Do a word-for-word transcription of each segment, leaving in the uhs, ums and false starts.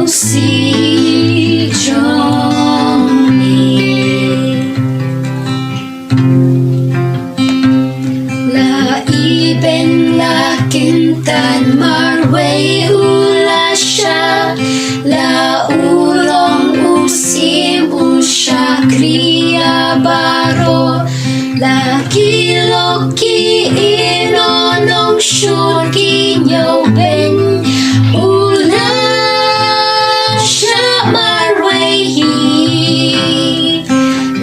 sngewsih jong me. La ibeiñ la kyntait marwei u lashai, la u long u syiem u shakri ïa baroh. La ki lok ki ïehnoh nongshun ki ñiewbeiñ u lashai marwei hi.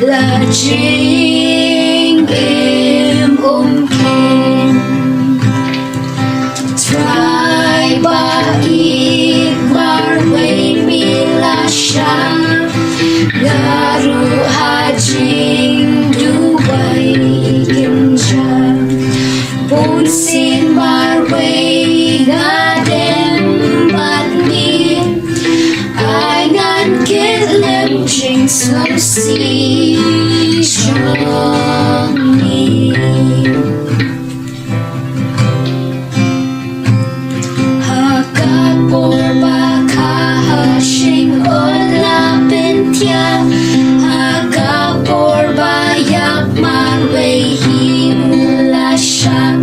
La jingim um kheiñ. Trai ba ïeit marwei me lashai, nga ruh ha jingduwai kynja. Bunsien marwei nga dem bad me, ai ngan kit lem jingsngewsih jong me. Ha ka por ba ka ha shynrang la pynthiah, ha ka por ba ïap marwei hi u lashai,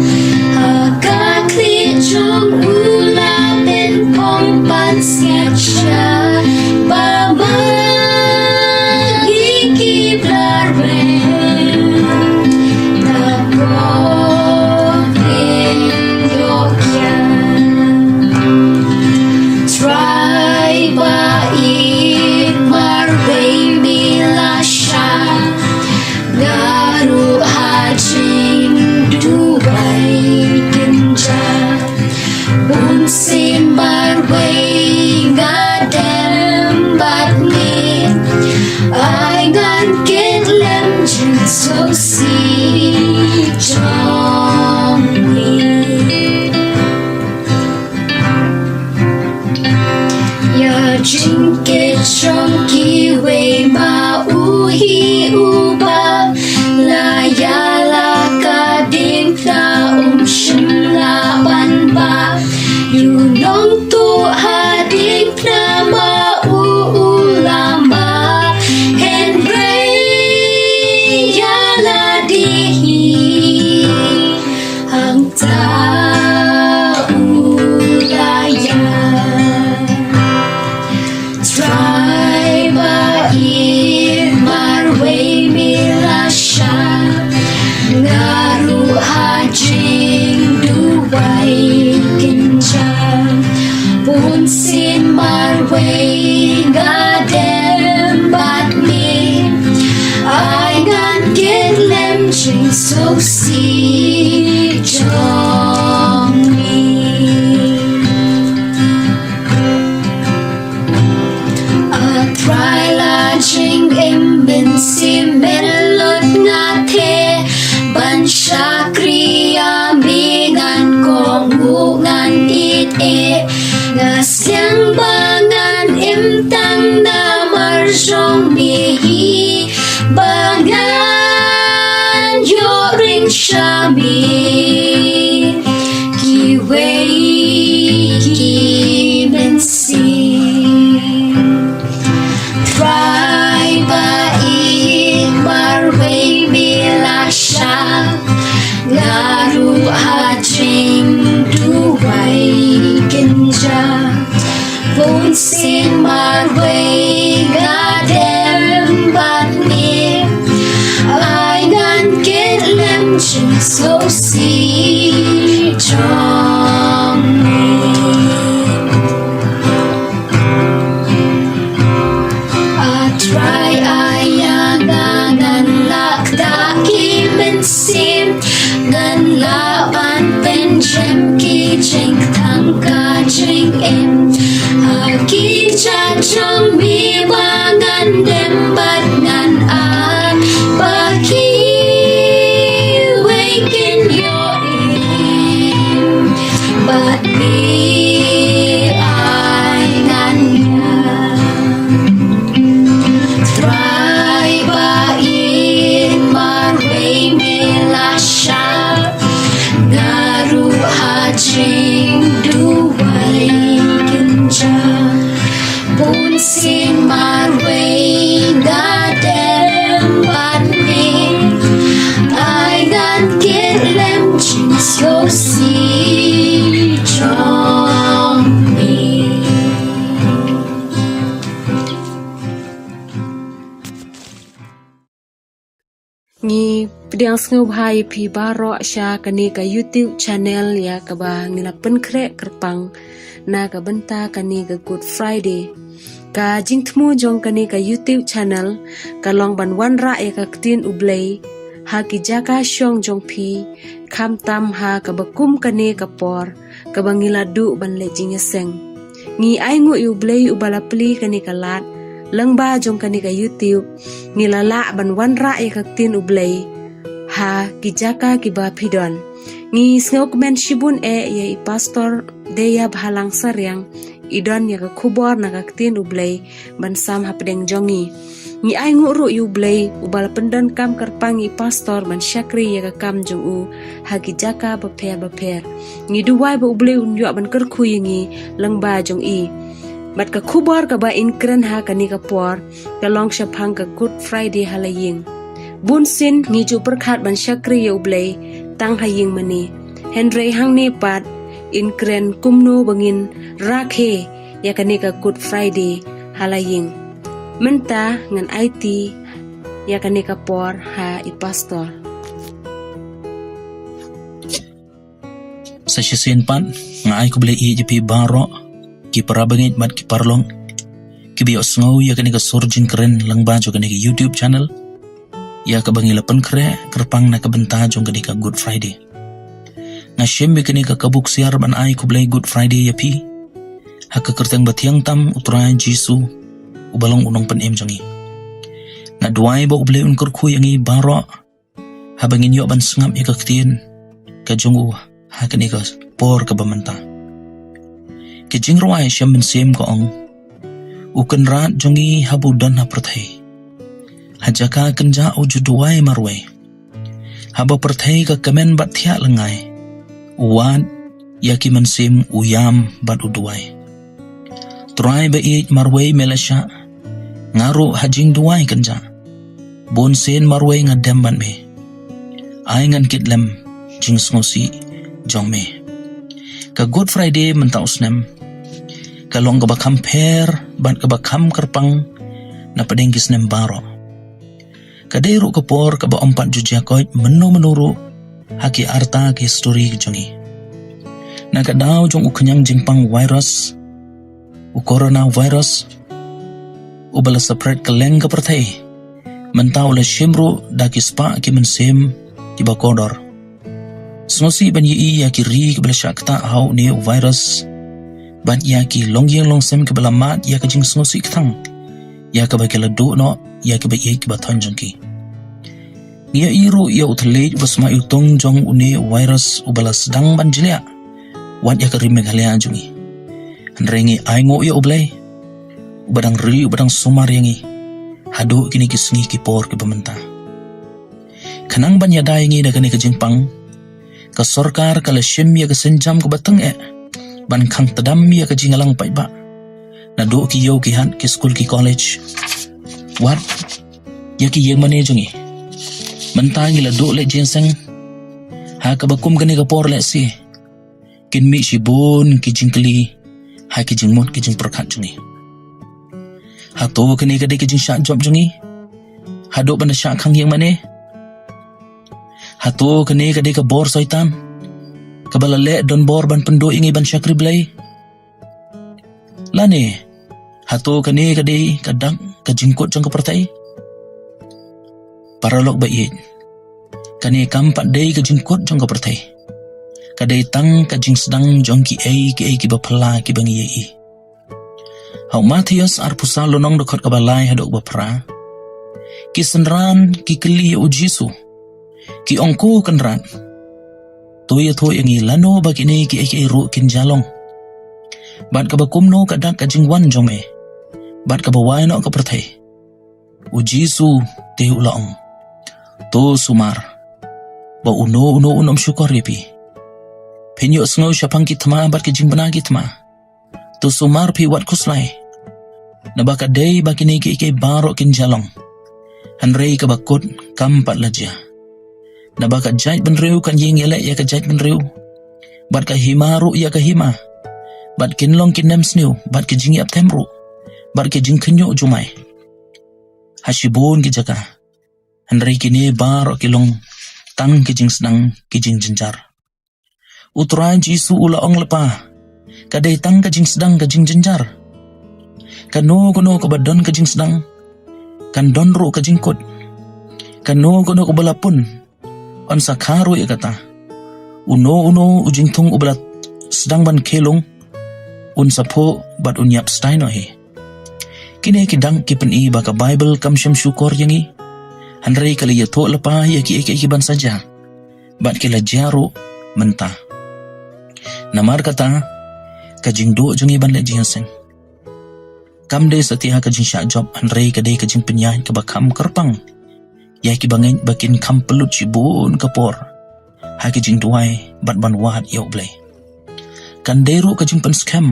ha ka khlieh jong u la pynpong, pynsngiat sha ba ma ngi ki bla rem. Na pdeng ïoh kiar. Trai ba ïeit marwei me lashai, nga ruh ha jingduwai kynja. Bunsien marwei nga dem bad me, ai ngan kit lem jingsngewsih jong me. Ïa jingkit jong kiwei ma u hi uba la ïaleh ka diengphna, um shym lah ban bah. Ïa u nongtuh ha diengphna ma u u la mad, hynrei ïa lade hi hangta u la ïap. Trai ba ïeit marwei me lashai, nga ruh ha jingduwai kynja. Bunsien marwei nga dem bad me, ai ngan kit lem jingsngewsih jong me. A Trai, la jingim mynsiem me lut nga theh, ban shakri ïa me ngan kohnguh ngan ïeit eh. Nga sliang ba ngan im tang namar jong me hi, ba ngan ïoh ring sha me kiwei ki mynsiem. Trai ba ïeit marwei me lashai, nga ruh ha jingduwai kynja. Bunsien marwei nga dem bad me, ai ngan kit lem jingsngewsih jong Pdiang sngewbha ïa phi baroh sha kane ka YouTube channel ïa kaba ngi la pynkhreh kyrpang na ka bynta kane ka Good Friday. Ka jingthmu jong kane ka YouTube channel ka long ban wanrah ïa ka ktien U Blei ha ki jaka shong jong phi, khamtam ha kaba kum kane ka por kaba ngi la duh ban leh jingïaseng. Ngi ainguh ïa U Blei uba la plie kane ka lad, lyngba jong kane ka YouTube ngi la lah ban wanrah ïa ka ktien U Blei ha ki jaka kiba phi don. Ngi sngewkmen shibun eh ïa i Pastor Deiabhalang Sariang, i don ïa ka khubor na ka ktien U Blei ban sam hapdeng jong ngi. Ngi ainguh ruh ïa U Blei uba la pyndonkam kyrpang ïa i Pastor ban shakri ïa ka kam jong u ha ki jaka bapher bapher. Ngi duwai ba U Blei un ïoh ban kyrkhu ïa ngi lyngba jong i. Bad ka khubor kaba yn kren ha kane ka por ka long shaphang ka Good Friday ha la ïing. Bun sien ngi ju pyrkhat ban shakri ïa U Blei tang ha ïing mane. Hynrei hangne pat yn kren kumno ba ngin rakhe ïa kane ka Good Friday ha la ïing. Mynta ngan aiti ïa kane ka por ha i Pastor. Sa shisien pat nga ai khublei ïa phi baroh ki para bangeit bad ki paralok kiba ïohsngew ïa kane ka sur jingkren lyngba jong kane ka YouTube channel ïa kaba ngi la pynkhreh kyrpang na ka bynta jong kane ka Good Friday. Nga shim ïa kane ka kabu ksiar ban ai khublei Good Friday ïa phi ha ka kyrteng ba thiang tam U Trai Jisu uba long U Nongpynim jong ngi. Nga duwai ba U Blei un kyrkhu ïa ngi baroh haba ngin ïoh ban sngap ïa ka ktien ka jong u ha kane ka por kaba mynta. Ka jingrwai sha mynsiem ka ong, U Kynrad jong ngi haba u don ha pyrthei, ha jaka kynjah u ju duwai marwei. Haba pyrthei ka kmen bad thiah lyngngai, u wad ïa ki mynsiem u ïam bad u duwai. Trai ba ïeit marwei me la shah, nga ruh ha jingduwai kynjah. Bun sien marwei nga dem bad me. Ai ngan kit lem jingsngewsih jong me. Ka Good Friday mynta u snem ka long kaba kham pher bad kaba kham kyrpang na pdeng ki snem baroh. Ka dei ruh ka por kaba ym pat ju jia koit mynno mynno ruh ha ki arta ki histori ki jong ngi. Na ka daw jong u khñiang jingpang virus, u coronavirus, uba la saphriang kylleng ka pyrthei, mynta u la shim ruh da ki spah ki mynsiem kiba kordor. Sngewsih ban ïohi ïa ki ri kiba la shah ktah ha une u virus bad ïa ki longïing longsem kiba la mad ïa ka jingsngewsih kthang ïa kaba ki la duh noh ïa kiba ïeit kiba thoiñ jong ki. Ngi ïohi ruh ïa u thylliej uba sma iwtung jong une u virus uba la sdang ban jliah wat ïa ka ri Meghalaya jong ngi. Hynrei ngi ainguh ïa U Blei uba dang ri uba dang sumar ïa ngi haduh kine ki sngi ki por kiba mynta. Khnang ban ïada ïa ngi da kane ka jingpang, ka sorkar ka la shim ïa ka sienjam kaba teng eh ban khang tdam ïa ka jingïalang paidbah naduh ki ïew ki hat, ki skul ki college, wat ïa ki ïing mane jong ngi. Mynta ngi la duh leh jingïaseng ha kaba kum kane ka por lehse kin mih shibun ki jingkylli ha ki jingmut ki jingpyrkhat jong ngi. Hato kane ka dei ka jingshah jop jong ngi haduh ban da shah khang ïing mane? Hato kane ka dei ka bor Soitan kaba la leh donbor ban pynduh ïa ngi ban shakri Blei? Lane hato kane ka dei ka dak ka jingkut jong ka pyrthei? Paralok ba ïeit, kane kam pat dei ka jingkut jong ka pyrthei. Ka dei tang ka jingsdang jong kiei kiei kiba phylla kiba ngi ïohi. Ha u Mathaios arphew saw lynnong dkhot kaba lai haduh kaba phra, ki synran ki kylli ïa U Jisu, ki ong, Ko Kynrad, to ïathuh ïa ngi lano ba kine kiei kiei ruh kin jia long, bad kaba kumno ka dak ka jingwan jong me bad kaba wai noh ka pyrthei? U Jisu te u la ong, To sumar ba uno uno un ym shukor ïa phi. Phin ïohsngew shaphang ki thma bad ki jingbna ki thma. To sumar phi wat khuslai, naba ka dei ba kine kiei kiei baroh kin jia long, hynrei kaba kut kam pat la jia. Naba ka jaitbynriew kan ïeng ïaleh ïa ka jaitbynriew, bad ka hima ruh ïa ka hima, bad kin long ki nemsniew bad ki jingïap them ruh bad ki jingkhynñiuh jumai ha shibun ki jaka. Hynrei kine baroh ki long tang ki jingsdang ki jingjynjar. U Trai Jisu u la ong lypa, ka dei tang ka jingsdang ka jingjynjar. Kano kano kaba don ka jingsdang, kan don ruh ka jingkut. Kano kano kaba la pun, yn sa kha ruh ïa kata. Uno uno u jingthung uba la sdang ban khelung, un sa phuh bad un ïap stai noh hi. Kine ki dang ki pyni ba ka Baibl kam shym shukor ïa ngi. Hynrei ka la ïathuh lypa ïa kiei kiei kiban sa jia, bad ki la jia ruh mynta. Namar kata, ka jingduh jong ngi ban leh jingïaseng kam dei satia ka jingshah jop, hynrei ka dei ka jingpynïaid kaba kham kyrpang ïa kiba ngeit ba kin kham pynlut shibun ka por ha ki jingduwai bad ban wad ïa U Blei. Kan dei ruh ka jingpynskhem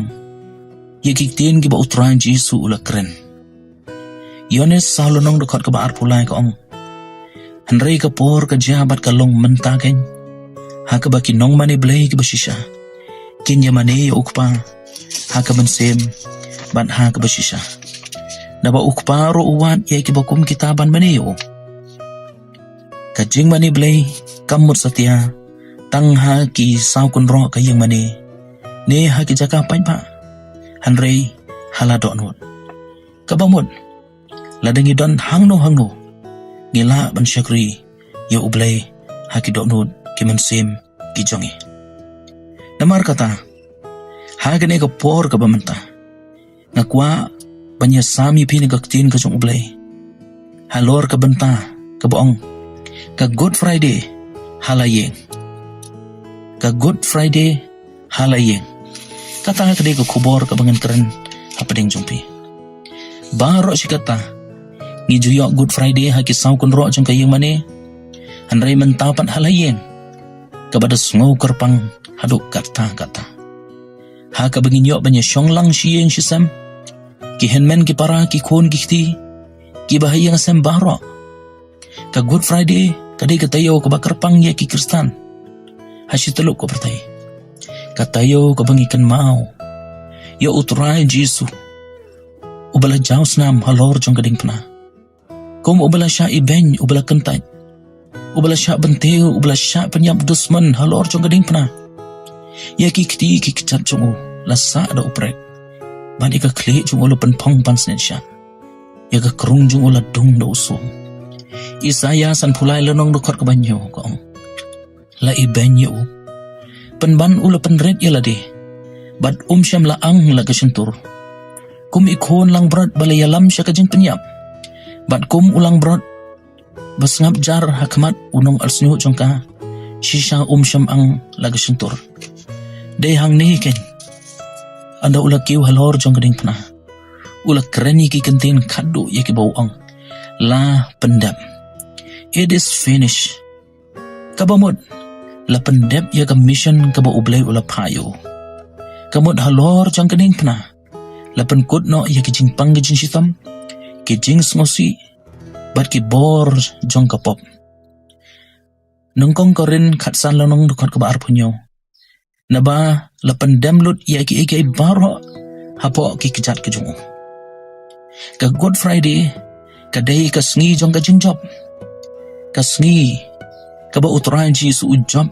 ïa ki ktien kiba U Trai Jisu u la kren. Ïoannis saw lynnong dkhot kaba arphew lai ka ong, hynrei ka por ka jia bad ka long mynta keiñ, ha kaba ki nongmane Blei kiba shisha kin ïamane ïa U Kpa ha ka mynsiem bad ha kaba shisha, naba U Kpa ruh u wad ïa kiba kum kita ban mane ïa u. Ka jingmane Blei kam mut satia tang ha ki saw kynroh ka ïingmane ne ha ki jaka paidbah, hynrei ha la dohnud. Kaba mut, lada ngi don hangno hangno, ngi lah ban shakri ïa U Blei ha ki dohnud ki mynsiem ki jong ngi. Namar kata, ha kane ka por kaba mynta, nga kwah ban ïasam ïa phi na ka ktien ka jong U Blei halor ka bynta kaba ong, ka Good Friday ha la ïing. Ka Good Friday ha la ïing. Kata ka dei ka khubor kaba ngan kren hapdeng jong phi. Baroh shi katta ngi ju ïoh Good Friday ha ki saw kynroh jong ka ïingmane, hynrei mynta pat ha la ïing, kaba da sngew kyrpang haduh katta katta. Ha kaba ngin ïoh ban ïashong lang shi ïing shi sem, ki hynmen ki para, ki khun ki kti, kiba ha ïing ha sem baroh. Ka Good Friday ka dei ka taïew kaba kyrpang ïa ki Khristan ha shi tyllup ka pyrthei. Ka taïew kaba ngi kynmaw ïa U Trai Jisu, uba la jaw snam halor jong ka diengphna. Kum uba la shah ibeiñ, uba la kyntait, uba la shah byntiew, uba la shah pynïap dusmon halor jong ka diengphna. Ïa ki kti ki kjat jong u la sah da u prek, bad ïa ka khlieh jong u la pynphong ban snieh shah. Ïa ka krung jong u la dung da u sum. Isaïah sanphew lai lynnong dkhot kaba hynñiew ka ong, la ibeiñ ïa u, pynban u la pynrit ïa lade, bad um shym la ang la ka shyntur. Kum i khun langbrot ba la ïalam sha ka jingpynïap, bad kum u langbrot ba sngap jar ha khmat u nongalsngew jong ka, shisha um shym ang la ka shyntur. Dei hangne keiñ, ynda u la kiew halor jong ka diengphna, u la kren ïa ki kyntien khadduh ïa kiba u ong, la pyndep. It is finished. Kaba mut, la pyndep ïa ka mission kaba U Blei u la phah ïa u. Ka mut halor jong ka diengphna, la pynkut noh ïa ki jingpang ki jingshitom, ki jingsngewsih, bad ki bor jong ka pop. Nyngkong Korinth khatsan lynnong dkhot kaba arphew hynñiew. Naba la pyndem lut ïa kiei kiei baroh hapoh ki kjat ka jong u. Ka Good Friday ka dei ka sngi jong ka jingjop. Ka sngi kaba U Trai Jisu u jop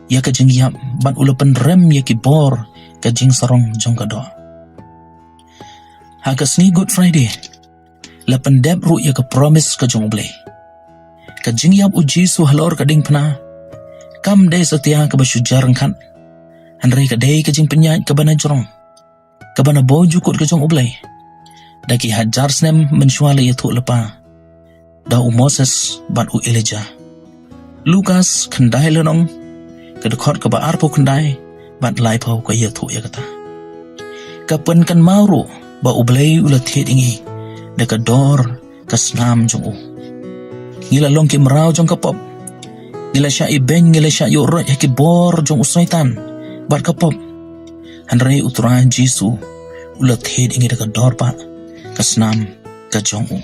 ïa ka jingïap bad u la pynrem ïa ki bor ka jingsarong jong ka doh. Ha ka sngi Good Friday, la pyndep ruh ïa ka promise ka jong U Blei. Ka jingïap U Jisu halor ka diengphna kam dei satia kaba shu jia ryngkat, hynrei ka dei ka jingpynïaid kaba na jrong, kaba na bor jukut ka jong U Blei, da ki hajar snem mynshuwa la ïathuh lypa da u Moses bad u Elijah. Lukas khyndai lynnong, ka dkhot kaba arphew khyndai bad laiphew ka ïathuh ïa kata. Ka pynkynmaw ruh ba U Blei u la thied ïa ngi da ka dor ka snam jong u. Ngi la long ki mraw jong ka pop. Ngi la shah ibeiñ, ngi la shah ïuh roit ha ki bor jong u Soitan bad ka pop. Hynrei U Trai Jisu u la thied ïa ngi da ka dor pat ka snam ka jong u.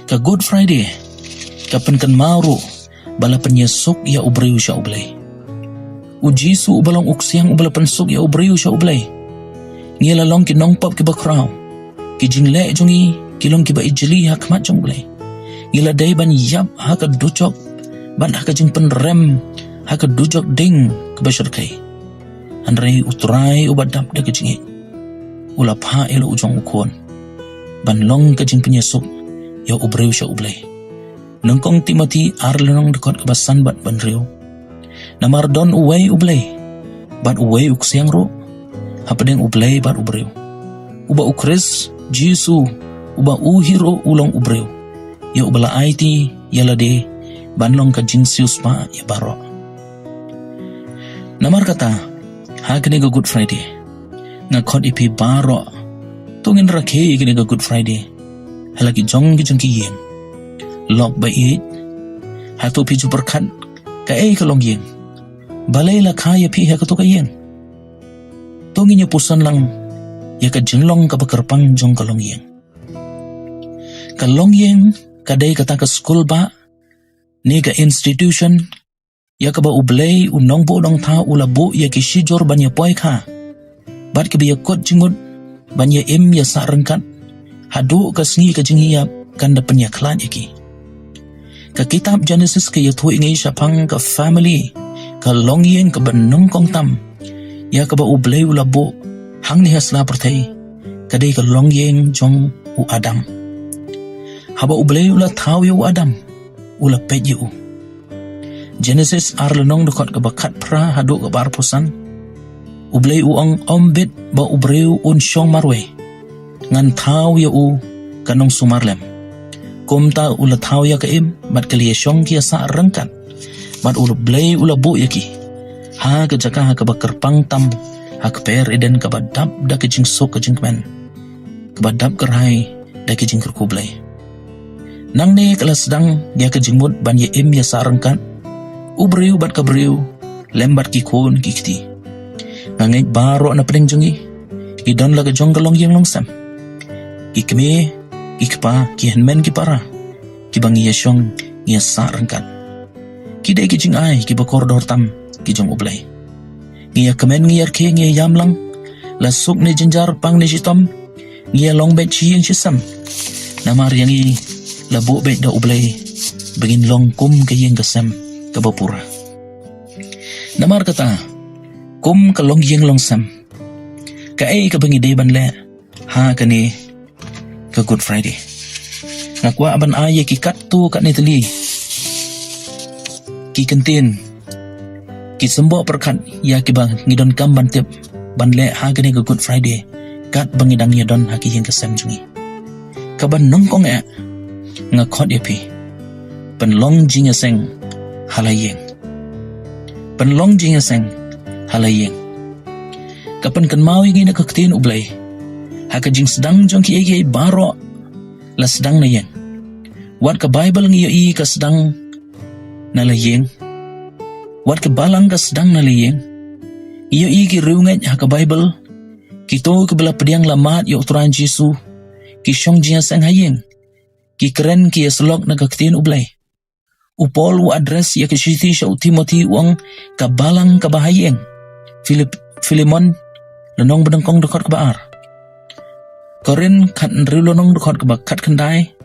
Ka Good Friday ka pynkynmaw ruh ba la pynïasuk ïa u briew sha U Blei. U Jisu uba long u ksiang uba la pynsuk ïa u briew sha U Blei. Ngi la long ki nongpop kiba khraw. Ki jingleh jong ngi ki long kiba ijli ha khmat jong U Blei. Ngi la dei ban ïap ha ka dujok bad ha ka jingpynrem ha ka dujok ding kaba shyrkhei. Hynrei U Trai uba dap da ka jingïeit u la phah ïa la u jong u khun ban long ka jingpynïasuk ïa u briew sha U Blei. Nyngkong Timothi ar lynnong dkhot kaba san bad ba hynriew. Namar don uwei U Blei bad uwei u ksiang ruh hapdeng U Blei bad u briew, uba U Khrist Jisu, uba u hi ruh u long u briew, ïa uba la aiti ïa lade ban long ka jingsiewspah ïa baroh. Namar kata, ha kane ka Good Friday, nga khot ïa phi baroh, to ngin rakhe ïa kane ka Good Friday ha la ki jong ki jong ki ïing. Lok ba ïeit, hato phi ju pyrkhat kaei ka longïing? Balei la kha ïa phi ha kato ka ïing? To ngin ïa puson lang ïa ka jinglong kaba kyrpang jong ka longïing. Ka longïing ka dei kata ka skul bah ne ka institution ïa kaba U Blei U Nongbuh Nongthaw u la buh ïa ki shijur ban ïa poi kha bad kiba ïa kut jingmut ban ïa im ïa sah ryngkat haduh ka sngi ka jingïap kan da pynïakhlad ïa ki. Ka kitab Genesis ka ïathuh ïa ngi shaphang ka family, ka longïing kaba nyngkong tam ïa kaba U Blei u la buh hangne ha sla pyrthei, ka dei ka longïing jong u Adam. Haba U Blei u la thaw ïa u Adam, u la peit ïa u. Genesis ar lynnong dkhot kaba khatphra haduh kaba arphew san. U Blei u ong, ym bit ba u briew un shong marwei, ngan thaw ïa u ka nongsumar lem. Kumta u la thaw ïa ka im bad ka la ïa shong ki ïa sah ryngkat, bad U Blei u la buh ïa ki ha ka jaka ha kaba kyrpang tam ha ka kper Eden, kaba dap da ka jingsuk ka jingkmen, kaba dap kyrhai da ka jingkyrkhu Blei. Nangne ka la sdang ïa ka jingmut ban ïa im ïa sah ryngkat u briew bad ka briew lem bad ki khun ki kti. Nga ngeit baroh na pdeng jong ngi ki don la ka jong ka longïing longsem. Ki kmie, ki kpa, ki hynmen ki para, kiba ngi ïa shong ngi ïa sah ryngkat. Ki dei ki jingai kiba kordor tam ki jong U Blei. Ngi ïa kmen, ngi ïa rkhie, ngi ïa ïam lang, la suk ne jynjar, pang ne shitom, ngi ïa long beit shi ïing shi sem. Namar ïa ngi la buh beit da U Blei ba ngin long kum ka ïing ka sem kaba pura. Namar kata, kum ka longïing longsem, kaei kaba ngi dei ban leh ha kane ka Good Friday? Nga kwah ban ai ïa ki katto katne tylli ki kyntien, ki symboh pyrkhat ïa kiba ngi donkam ban tip ban leh ha kane ka Good Friday katba ngi dang ïa don ha ka ïing ka sem jong ngi. Kaba nyngkong eh, nga khot ïa phi, pynlong jingïaseng ha la ïing. Pynlong jingïaseng ha la ïing. Ka pynkynmaw ïa ngi na ka ktien U Blei, ha ka jingsdang jong kiei kiei baroh la sdang na ïing. Wat ka Baibl ngi ïohi ka sdang na la ïing. Wat ka balang ka sdang na la ïing. Ngi ïohi ki riewngeit ha ka Baibl, kito kiba la pdiang la mad ïa U Trai Jisu, ki shong jingïaseng ha ïing. Ki kren, ki ïasyllok na ka ktien U Blei. U Paul u address ïa ka shithi sha u Timothi, u ong, ka balang kaba ha ïing. Philip, Philemon lynnong ba nyngkong dkhot kaba ar. Korinth khathynriew lynnong dkhot kaba khatkhyndai.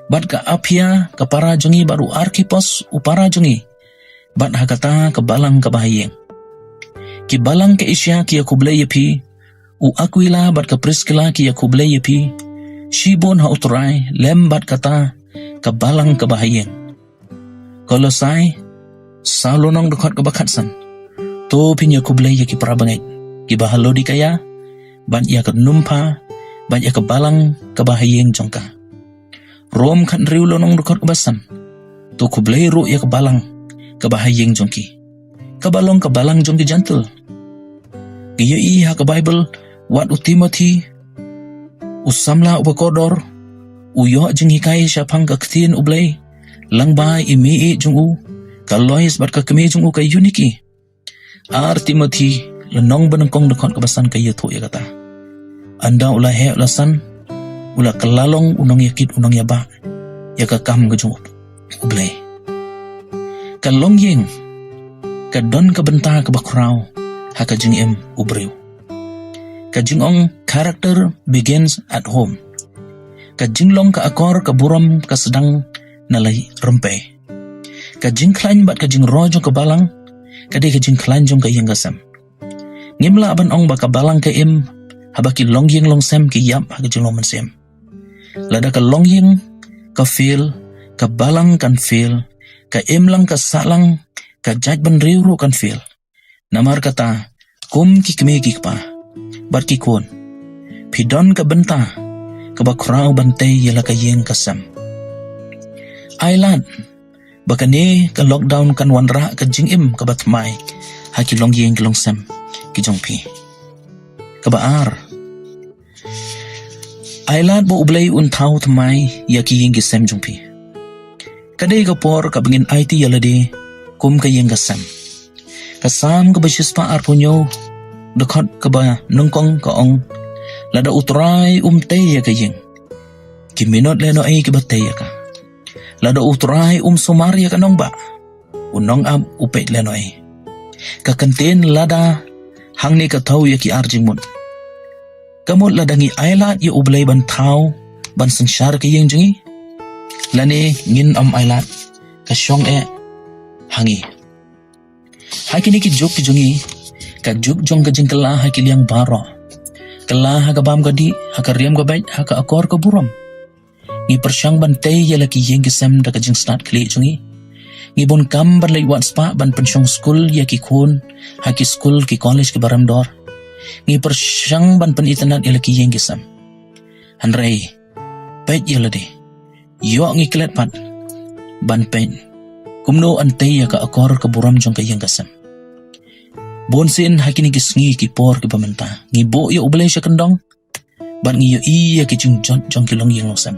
Bad ka Apphia ka para jong ngi, bad u Arkhipos u para jong ngi, bad ha kata ka balang kaba ha ïing. Ki balang ka Asia ki ïa khublei ïa phi. U Akwila bad ka Priskila ki ïa khublei ïa phi shibun ha U Trai, lem bad kata ka balang kaba ha ïing. Kolosai saw lynnong dkhot kaba khatsan. To phin ïa khublei ïa ki para bangeit kiba ha Laodikaia, bad ïa ka Numpha, bad ïa ka balang kaba ha ïing jong ka. Rom khathynriew lynnong dkhot kaba san. To khublei ruh ïa ka balang kaba ha ïing jong ki, kaba long ka balang jong ki Jentil. Ngi ïohi ha ka Baibl, wat u Timothi, u samla uba kordor, u ïoh jinghikai shaphang ka ktien U Blei lyngba i mei jong u, ka Lois, bad ka kmie jong u ka Euniki. Ar Timothi lynnong ba nyngkong dkhot kaba san ka ïathuh ïa kata. Ynda u la heh u la san, u la kylla long u nongïakit u nongïabah ïa ka kam ka jong U Blei. Ka longïing ka don ka bynta kaba khraw ha ka jingim u briew. Ka jingong, character begins at home. Ka jinglong ka akor ka burom ka sdang na la rympei. Ka jingkhlaiñ bad ka jingroi jong ka balang ka dei ka jingkhlaiñ jong ka ïing ka sem. Ngim lah ban ong ba ka balang ka im haba ki longïing longsem ki ïap ha ka jinglong mynsiem. Lada ka longïing ka fail, ka balang kan fail, ka imlang ka sahlang, ka jaitbynriew ruh kan fail. Namar kata, kum ki kmie ki kpa bad ki khun, phi don ka bynta kaba khraw ban tei ïa la ka ïing ka sem. Ai lad ba kane ka lockdown kan wanrah ka jingim kaba thymmai ha ki longïing ki longsem ki jong phi. Kaba ar, ai lad ba U Blei un thaw thymmai ïa ki ïing ki sem jong phi. Ka dei ka por kaba ngin aiti ïa lade kum ka ïing ka sem. Ka Salm kaba shispah arphew hynñiew, dkhot kaba nyngkong ka ong, lada U Trai um tei ïa ka ïing, ki minot lehnohei kiba tei ïa ka. Lada U Trai um sumar ïa ka nongbah, u nongap u peit lehnohei. Ka kyntien lada hangne ka thew ïa ki ar jingmut. Ka mut lada ngi ai lad ïa U Blei ban thaw, ban synshar ka ïing jong ngi, lane ngin ym ai lad, ka shong eh ha ngi. Ha kine ki juk ki jong ngi, ka juk jong ka jingkylla ha ki liang baroh, kylla ha ka bam ka dih, ha ka riam ka beit, ha ka akor ka burom, ngi pyrshang ban tei ïa la ki ïing ki sem da ka jingstad khlieh jong ngi. Ngi bun kam ban leit wad spah ban pynshong skul ïa ki khun ha ki skul ki college kiba rem dor. Ngi pyrshang ban pynitynnad ïa la ki ïing ki sem. Hynrei peit ïa lade, ïoh ngi klet pat ban peit kumno yn tei ïa ka akor ka burom jong ka ïing ka sem. Bun sien ha kine ki sngi ki por kiba mynta ngi buh ïa U Blei sha kyndong bad ngi ïohi ïa ki jingjot jong ki longïing longsem,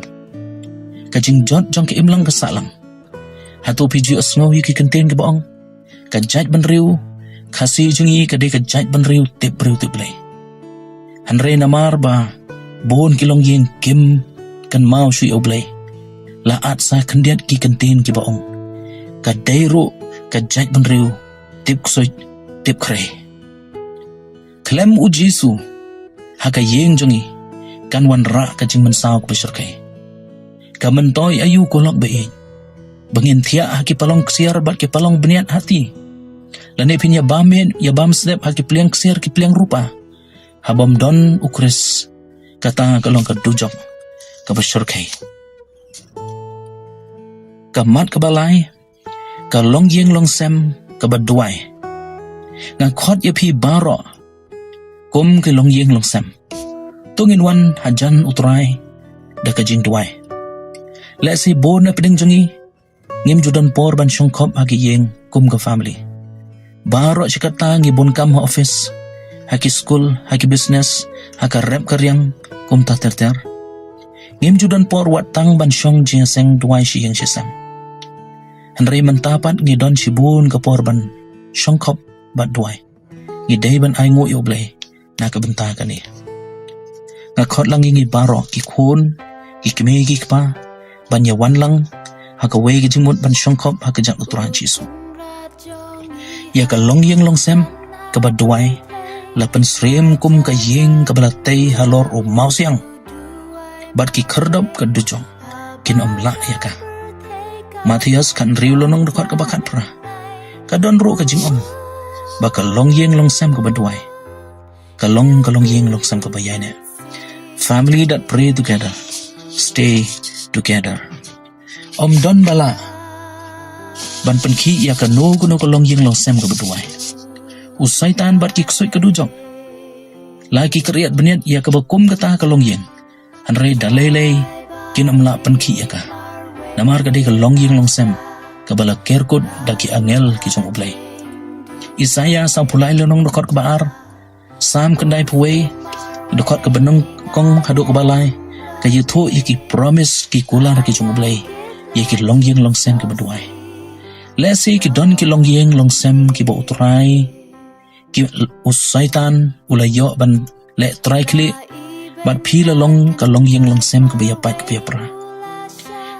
ka jingjot jong ka imlang ka sahlang. Hato phi ju ïohsngew ïa ki kyntien kiba ong, ka jaitbynriew Khasi jong ngi ka dei ka jaitbynriew tip briew tip Blei. Hynrei namar ba bun ki longïing kim kynmaw shuh ïa U Blei, la at sa khyndiat ki kyntien kiba ong, ka dei ruh ka jaitbynriew tip ksuid tip khrei. Khlem U Jisu, ha ka ïing jong ngi kan wanrah ka jingmynsaw kaba shyrkhei. Ka myntoi aïu, ko lok ba ïeit, ba ngin thiah ha ki palong ksiar bad ki palong bniat hati, lane phin ïa bam miet ïa bam step ha ki pliang ksiar ki pliang rupa? Haba ym don U Khrist, kata ka long ka dujok kaba shyrkhei. Ka mat kaba lai, ka longïing longsem kaba duwai. Nga khot ïa phi baroh kum ki longïing longsem, to ngin wan hajan U Trai da ka jingduwai. Lehse bun na pdeng jong ngi ngim ju don por ban shongkhop ha ki ïing kum ka family. Baroh shi katta ngi bun kam ha office, ha ki skul, ha ki business, ha ka rep ka riang kumta ter ter. Ngim ju don por wat tang ban shong jingïaseng duwai shi ïing shi sem. Hynrei mynta pat ngi don shibun ka por ban shongkhop bad duwai. Ngi dei ban ainguh ïa U Blei na ka bynta kane. Nga khot lang ïa ngi baroh, ki khun, ki kmie, ki kpa, ban ïa wan lang ha kawei ka jingmut ban shongkhop ha kjat U Trai Jisu. Ïa ka longïing longsem kaba duwai la pynsyriem kum ka ïing kaba la tei halor u mawsiang, bad ki khyrdop ka dujok kin ym lah ïa ka. Mathaios khathynriew lynnong dkhot kaba khatphra, ka don ruh ka jingong ba ka longïing longsem kaba duwai ka long ka longïing longsem kaba ïaineh. Family that pray together, stay together. Ym don ba lah ban pynkhih ïa kano kano ka longïing longsem kaba duwai. U Soitan bad ki ksuid ka dujok la ki kyrïat bniat ïa kaba kum kata ka longïing. Hynrei da lei lei kin ym lah pynkhih ïa ka, namar ka dei ka longïing longsem kaba la ker kut da ki angel ki jong U Blei. Isaïah sawphew lai lynnong dkhot kaba ar, Salm khyndaiphew wei dkhot kaba nyngkong haduh kaba lai, ka ïathuh ïa ki promise, ki kular ki jong U Blei ïa ki longïing longsem kiba duwai. Lehse ki don ki longïing longsem kiba U Trai, ki, u Soitan u la ïoh ban leh trai khlieh, bad phi la long ka longïing longsem kaba ïapait kaba ïapra,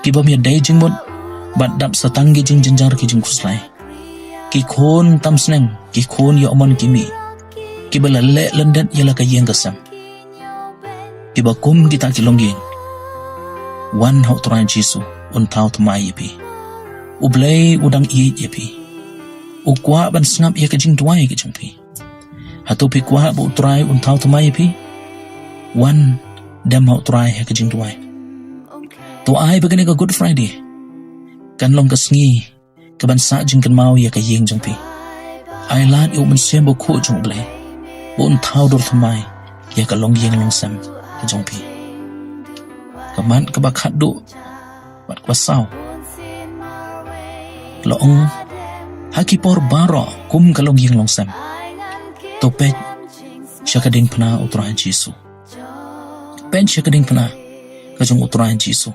kibym ïadei jingmut bad dap sa tang ki jingjynjar ki jingkhuslai. Ki khun tam sneng, ki khun ïoh mon ki mih, kiba la leh lyndet ïa la ka ïing ka sem, kiba kum kita ki longïing. Wan ha U Trai Jisu, un thaw thymmai ïa phi. U Blei u dang ïeit ïa phi. U kwah ban sngap ïa ka jingduwai ka jong phi. Hato phi kwah ba U Trai un thaw thymmai ïa phi? Wan, dem ha U Trai ha ka jingduwai. To ai ba kane ka Good Friday kan long ka sngi kaban sah jingkynmaw ïa ka ïing jong phi. Ai lad ïa U Mynsiem Bakhuid jong U Blei ba un thaw dur thymmai ïa ka longïing longsem ka jong phi. Ka mat kaba khatduh bad kaba saw la ong, ha ki por baroh kum ka longïing longsem, to peit sha ka diengphna U Trai Jisu. Peit sha ka diengphna ka jong U Trai Jisu.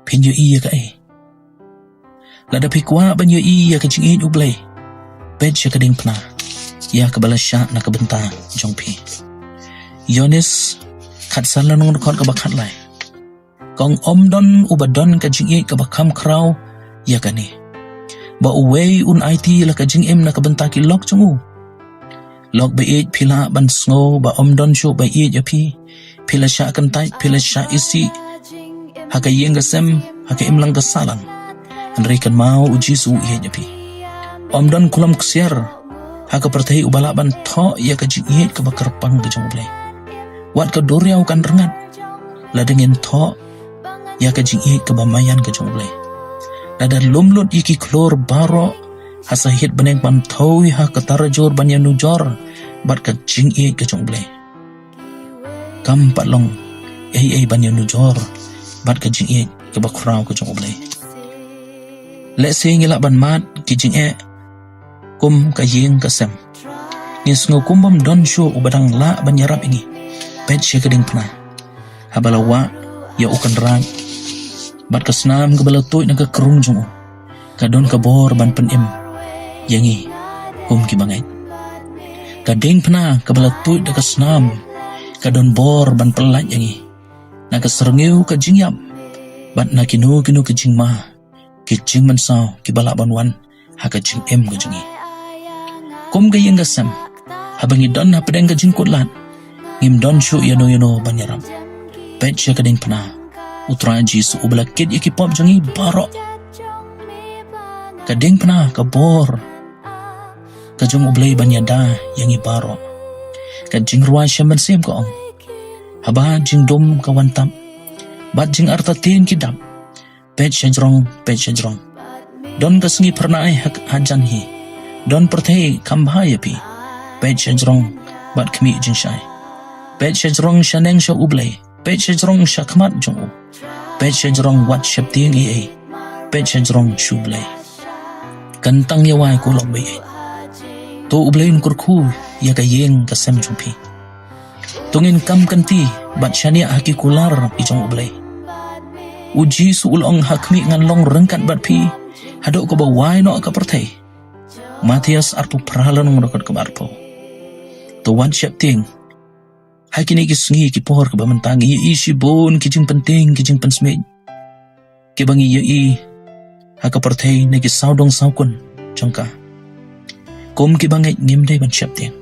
Phin ïohi ïa kaei? Lada phi kwah ban ïohi ïa ka jingïeit U Blei, peit sha ka diengphna ïa kaba la shah na ka bynta jong phi. Ïoannis khatsan, lynnong dkhot kaba khatlai, ka ong, ym don uba don ka jingïeit kaba kham khraw ïa kane, ba uwei un aiti la ka jingim na ka bynta ki lok jong u. Lok ba ïeit, phi lah ban sngew ba ym don shuh ba ïeit ïa phi. Phi la shah kyntait, phi la shah isih ha ka ïing ka sem, ha ka imlang ka sahlang. Hynrei kynmaw, U Jisu u ïeit ïa phi. Ym don khlem ksiar ha ka pyrthei uba lah ban thoh ïa ka jingïeit kaba kyrpang ka jong U Blei. Wat ka duriaw kan rngat lada ngin thoh ïa ka jingïeit kaba maïan ka jong U Blei. Lada lum lut ïa ki khlur baroh ha sahit bneng, ban thew ïa ka tarajur ban ïanujor bad ka jingïeit ka jong U Blei. Kam pat long ei ei ban ïanujor bad ka jingïeit kaba khraw ka jong U Blei. Lehse ngi lah ban mad ki jingeh kum ka ïing ka sem. Ngi sngew kum bym don shuh uba dang lah ban ïarap ïa ngi. Peit sha ka diengphna, haba la wah ïa u kynrad bad ka snam kaba la tuid na ka krung jong u, ka don ka bor ban pynim ïa ngi kum ki bangeit. Ka diengphna kaba la tuid da ka snam ka don bor ban pyllait ïa ngi na ka syrngiew ka jingïap bad na kino kino ki jingma, ki jingmynsaw kiba lah ban wan ha ka jingim ka jong ngi. Kum ka ïing ka sem, haba ngi don hapdeng ka jingkutlad, ngim don shuh ïano ïano ban ïarap. Peit sha ka diengphna, U Trai Jisu uba la kit ïa ki pop jong ngi baroh. Ka diengphna, ka bor ka jong U Blei ban ïada ïa ngi baroh. Ka jingrwai sha mynsiem ka ong, haba jingdum ka wan tap bad jingartatien ki dap, peit sha jrong, peit sha jrong. Don ka sngi phyrnai ha, hajan hi. Don pyrthei kham bha ïa phi. Peit sha jrong bad khmih jingshai. Peit sha jrong shaneng sha U Blei. Peit sha jrong sha khmat jong u. Peit sha jrong wat sheptieng ei ei. Peit sha jrong sha U Blei. Kyntang ïa wai, ko lok ba ïeit. To U Blei un kyrkhu ïa ka ïing ka sem jong phi. To ngin kam kynti bad shaniah ha ki kular ki jong U Blei. U Jisu u la ong, ha khmih ngan long ryngkat bad phi haduh kaba wai noh ka pyrthei. Mathaios arphew phra, lynnong dkhot kaba arphew. To wat sheptieng. Ha kine ki sngi ki por kaba mynta ngi ïohi shibun ki jingpyntieng, ki jingpynsmit kiba ngi ïohi ha ka pyrthei na ki sawdong sawkun jong ka. Kum ki bangeit ngim dei ban sheptieng.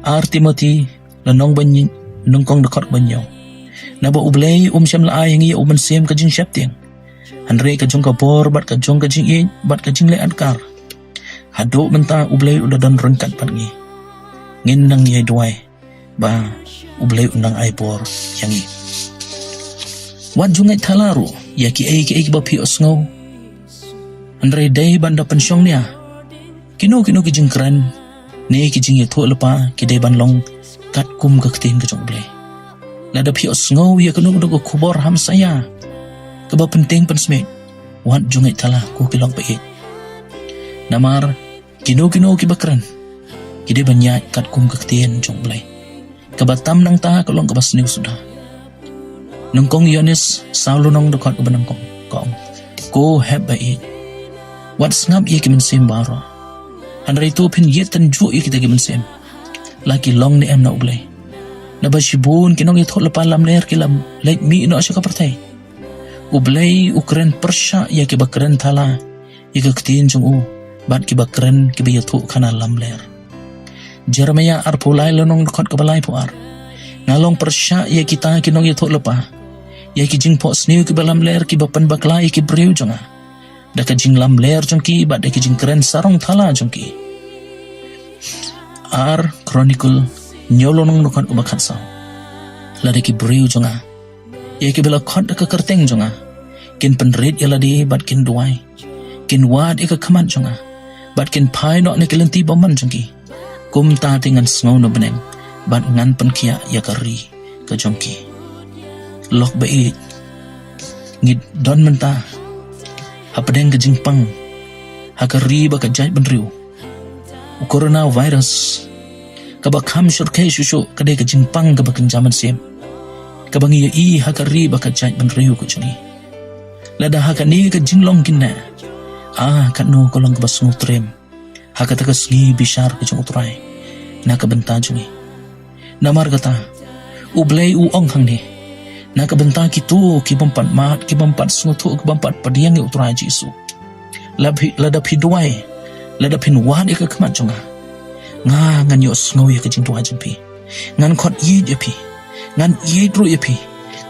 Ar Timothi, lynnong ba hynñiew, nyngkong dkhot ba hynñiew. Naba U Blei um shym la ai ïa ngi ïa u mynsiem ka jingsheptieng, hynrei ka jong ka bor bad ka jong ka jingïeit bad ka jingleh adkar. Haduh mynta U Blei u la don ryngkat bad ngi. Ngin nang ïai duwai ba U Blei un nang ai bor ïa ngi. Wat ju ngeit thala ruh ïa kiei kiei kiba phi ïohsngew, hynrei dei ban da pynshong nia. Kino kino ki jingkren ne ki jingïathuhlypa ki dei ban long katkum ka ktien ka jong U Blei. Lada phi ïohsngew ïa kano kano ka khubor hamsaïa kaba pyntieng pynsmit, wat ju ngeit thala, ko ki lok ba ïeit. Namar kino kino kiba kren ki dei ban ïaid katkum ka ktien jong U Blei. Kaba tam nangta ka long kaba sniew suda. Nyngkong Ïoannis saw, lynnong dkhot kaba nyngkong, ka ong, ko hep ba ïeit, wat sngap ïa ki mynsiem baroh. Hynrei to phin ïeit tynjuh ïa kita ki mynsiem, la ki long ne em na U Blei. Naba shibun ki nongïathuhlypa lamler ki la leit mih noh sha ka pyrthei. U Blei u kren pyrshah ïa kiba kren thala ïa ka ktien jong u bad kiba kren, kiba ïathuhkhana lamler. Jeremaïah arphew lai, lynnong dkhot kaba laiphew ar. Nga long pyrshah ïa kita ki nongïathuhlypa, ïa ki jingphohsniew kiba lamler kiba pynbakla ïa ki briew jong nga. da ka jinglamler jong ki bad da ki jingkren sarong thala jong ki. Ar Chronicle hynñiew lynnong, dkhot kaba khatsaw. Lada ki briew jong nga, ïa kiba la khot da ka kyrteng jong nga, kin pynrit ïa lade bad kin duwai, kin wad ïa ka khmat jong nga, bad kin phai noh na ki lynti bymman jong ki, kumta te ngan sngew na bneng bad ngan pynkhiah ïa ka ri ka jong ki. Lok ba ïeit, ngi don mynta hapdeng ka jingpang ha ka ri bad ka jaitbynriew. U coronavirus, kaba kham shyrkhei shuh shuh ka dei ka jingpang kaba kynja mynsiem, kaba ngi ïohi ha ka ri bad ka jaitbynriew ka jong ngi. Lada ha kane ka jinglong kine, ah, katno ka long kaba sngewtriem ha kata ka sngi bishar ka jong U Trai na ka bynta jong ngi. Namar kata, U Blei u ong hangne, na ka bynta kito ki bym pat mad, ki bym pat sngewthuh, ki bym pat pdiang ïa U Trai Jisu, la phi, lada phi duwai, lada phin wad ïa ka khmat jong nga, nga ngan ïohsngew ïa ka jingduwai jong phi, ngan khot ïeit ïa phi, ngan ïeit ruh ïa phi,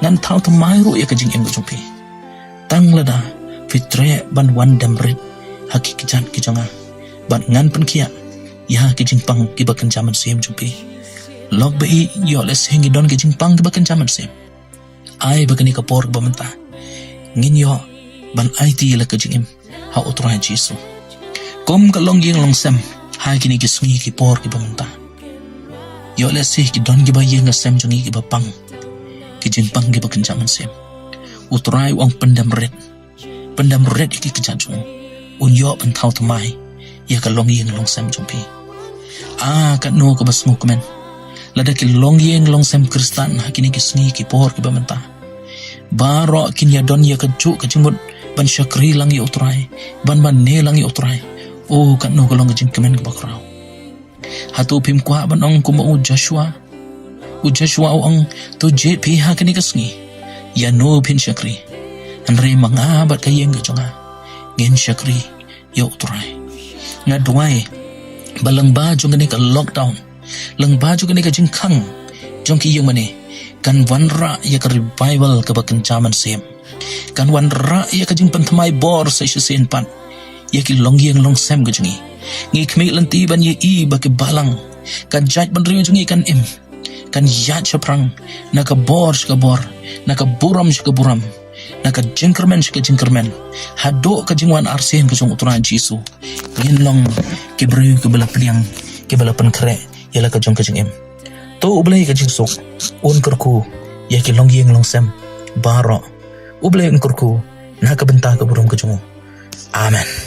ngan thaw thymmai ruh ïa ka jingim ka jong phi. Tang lada phi treh ban wan dem rit ha ki kjat ki jong nga, bad ngan pynkhiah ïa ki jingpang kiba kynja mynsiem jong phi. Lok ba ïeit, ïoh lehse ngi don ki jingpang kiba kynja mynsiem. Ai ba kane ka por ba mynta ngin ïoh ban aiti ïa la ka jingim ha U Trai Jisu, kum ka longïing longsem ha kine ki sngi ki por kiba mynta. Ïoh lehse ki don kiba ïing ka sem jong ngi kiba pang, ki jingpang kiba kynja mynsiem. U Trai u ong pyndem rit, pyndem rit ïa ki kjat jong u, un ïoh ban thaw thymmai ïa ka longïing longsem jong phi. Ah, katno kaba sngewkmen lada ki longïing longsem Khristan ha kine ki sngi ki por kiba mynta baroh kin ïa don ïa kajuh ka jingmut ban shakri lang ïa U Trai, ban mane lang ïa U Trai. Oh, katno ka long ka jingkmen kaba khraw. Hato phim kwah ban ong kumba u Joshua? U Joshua u ong, to jied phi ha kane ka sngi ïano phin shakri, hynrei ma nga bad ka ïing ka jong nga, ngin shakri ïa U Trai. Nga duwai ba lyngba jong kane ka lockdown, lyngba jong kane ka jingkhang jong ki ïing mane, kan wanrah ïa ka revival kaba kynja mynsiem, kan wanrah ïa ka jingpynthymmai bor sa shisien pat ïa ki longïing longsem ka jong ngi. Ngi khmih lynti ban ïohi ba ki balang, ka jaitbynriew jong ngi kan im, kan ïaid shaphrang na ka bor sha ka bor, na ka burom sha ka burom, na ka jingkyrmen sha ka jingkyrmen, haduh ka jingwan arsien ka jong U Trai Jisu. Ngin long ki briew kiba la pdiang, kiba la pynkhreh ïa la ka jong ka jingim. To U Blei ka jingsuk un kyrkhu ïa ki longïing longsem baroh. U Blei un kyrkhu na ka bynta ka burom ka jong u. Amen.